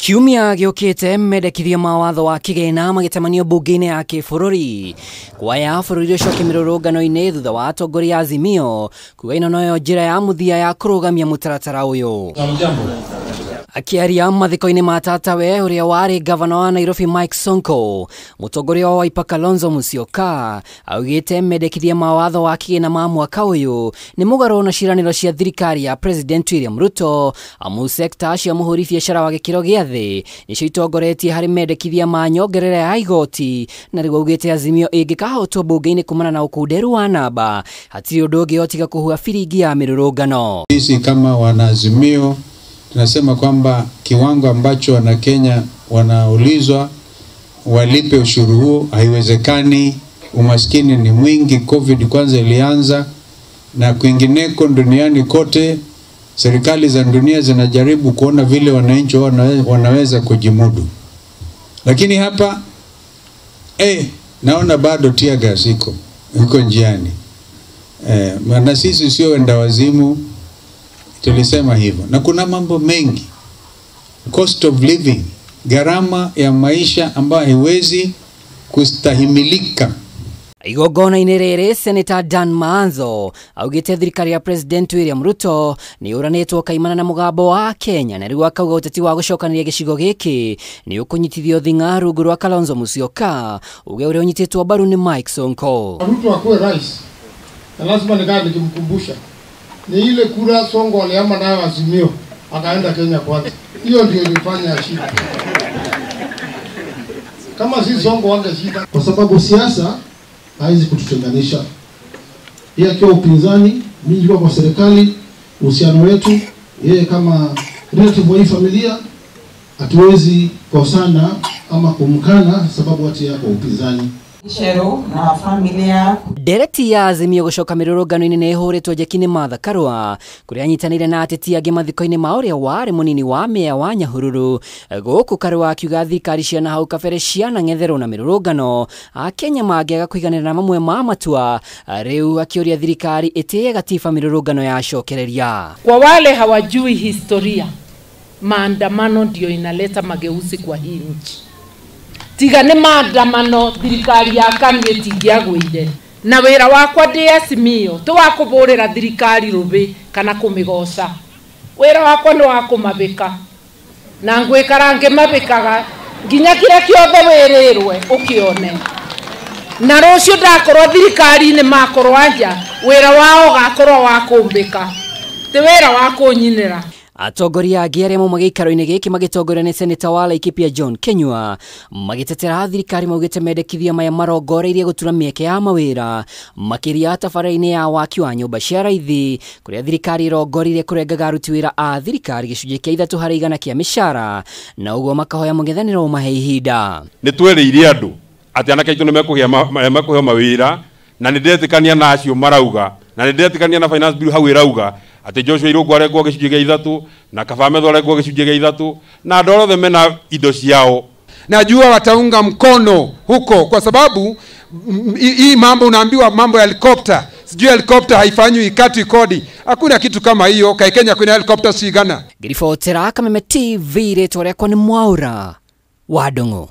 Kiumia gĩũkĩte mendekithia ma watho wa kĩgĩna magĩtamanio bunge-inĩ ya kĩbũrũri kwaya bũrũri ũcoke mĩrũrũngano-inĩ thutha wa atongoria Azimio kuga ĩno noyo njĩra ya mũthia ya kũrũgamia mũtaratara ũyũ. Akiaria mathiko-inĩ ma tatawe ũrĩa warĩ gavana wa Nairobi Mike Sonko, mũtongoria wa Wiper Kalonzo Musyoka augĩte mendekithia ma watho wa kĩgĩna ma mwaka ũyũ nĩ mũgarũ na ciĩranĩro cia thirikari ya President William Ruto, amu sekta cia mũhũri biacara wa gĩkĩro gĩa thĩ nĩcio itongoretie harĩ mendekithia ma nyongerera ya igoti, na rĩu augĩte Azimio ĩngĩkahotwo bunge-inĩ kumana na ũkunderu wa namba hatirĩ ũndũ ũngĩ o tiga kũhua biringi ya mĩrũrũngano. Sisi kama wanaazimio tunasema kwamba kiwango ambacho wana Kenya wanaulizwa walipe ushuru huo haiwezekani. Umaskini ni mwingi, COVID kwanza ilianza, na kwingineko duniani kote serikali za dunia zinajaribu kuona vile wananchi wanaweza kujimudu. Lakini hapa naona bado tear gas iko njiani. Na sisi sio wenda wazimu, tulisema hivyo. Na kuna mambo mengi, cost of living, gharama ya maisha ambayo haiwezi kustahimilika. Igongona-inĩ rĩrĩ Senator Dan Maanzo augĩte thirikari ya President William Ruto nĩ ũranĩtwo kaimana na mũgambo wa Kenya, na rĩu akauga ũteti wa gũcokanĩria gĩcigo gĩkĩ nĩ ũkũnyitithio thing'a rungu rwa Kalonzo Musyoka, uge ũrĩa ũnyitĩtwo mbaru nĩ Mike Sonko. Ruto akuwe rais, na lazima nikae nikimkumbusha ni ile kura Sonko alihama nayo Azimio akaenda Kenya Kwanza. Hiyo ndio ilifanya shida. Kama si Sonko wangeshinda, kwa sababu siasa haizi kututenganisha. Yeye akiwa upinzani, mimi nikiwa kwa serikali, uhusiano wetu yeye kama relative wa familia hatuwezi kosana ama kumkana sababu ati yako upinzani. Shero na familia. Ndereti ya Azimio gũcoka mĩrũrũngano-inĩ nĩ ĩhũrĩtwo njeki nĩ Martha Karua kũrĩa anyitanĩire na ateti angĩ mathiko-inĩ ma ũrĩa warĩ mũnini wa meya wa Nyahururu. Gũkũ Karua akiuga thirikari cia na hau kabere cianang'etherwo na mĩrũrũngano Akenya mangĩaga kũiganĩra na mamwe ma matua, rĩu akĩũria thirikari ĩtĩe gatiba mĩrũrũngano yacokereria. Kwa wale hawajui historia, maandamano ndio inaleta mageuzi kwa hii nchi. Tiga nĩ maandamano thirikari ya KANU ĩtingĩagũire, na wĩra wakwa ndĩ Azimio ti wa kũbũrĩra thirikari rũbĩ kana kũmĩgoca. Wĩra wakwa nĩ wa kũmabĩka, na ngwĩkara ngĩmabĩkaga nginya kĩrĩa kĩothe wĩrĩrwe ũkĩone. Na rũciũ ndakorwo thirikari-inĩ makorwo anja, wĩra wao ũgakorwo wa kũmbĩka, ti wĩra wa kũnyinĩra. Atongoria angĩ arĩa mauma gĩikaro-inĩ gĩkĩ magĩtongorio nĩ Seneta wa Laikipia John Kinyua magĩtetera thirikari maugĩte mendekithia maya marongoreirie gũtura mĩeke ya mawĩra makĩria tabarĩra-inĩ ya waki wa nyũmba cia raithi kũrĩa thirikari ĩrongoririe kũrengaga aruti wĩra a thirikari gĩcunjĩ kĩa 3% kĩa mĩcara, na ũguo makahoya mũng'ethanĩro ũmahe ihinda. Nĩ twereire andũ atĩ anake aitũ nĩ mekũheo mawĩra, na nĩ ndĩretĩkania na acio marauga, na nĩ ndĩretĩkania na finance bill hau ĩrauga atĩ Joshua Irũngũ arengwo gĩcunjĩ gĩa 3 na Kaba Methu arengwo gĩcunjĩ gĩa 3 na andũ othe mena indo ciao. Najua wataunga mkono huko kwa sababu hii mambo unaambiwa mambo ya helicopter, sijui helicopter haifanywi ikati kodi, hakuna kitu kama hiyo. Kai Kenya kuna helicopter sigana. Ngiribotera Kameme TV, rĩtwa rĩakwa nĩ Mwaura wa Ndung'u.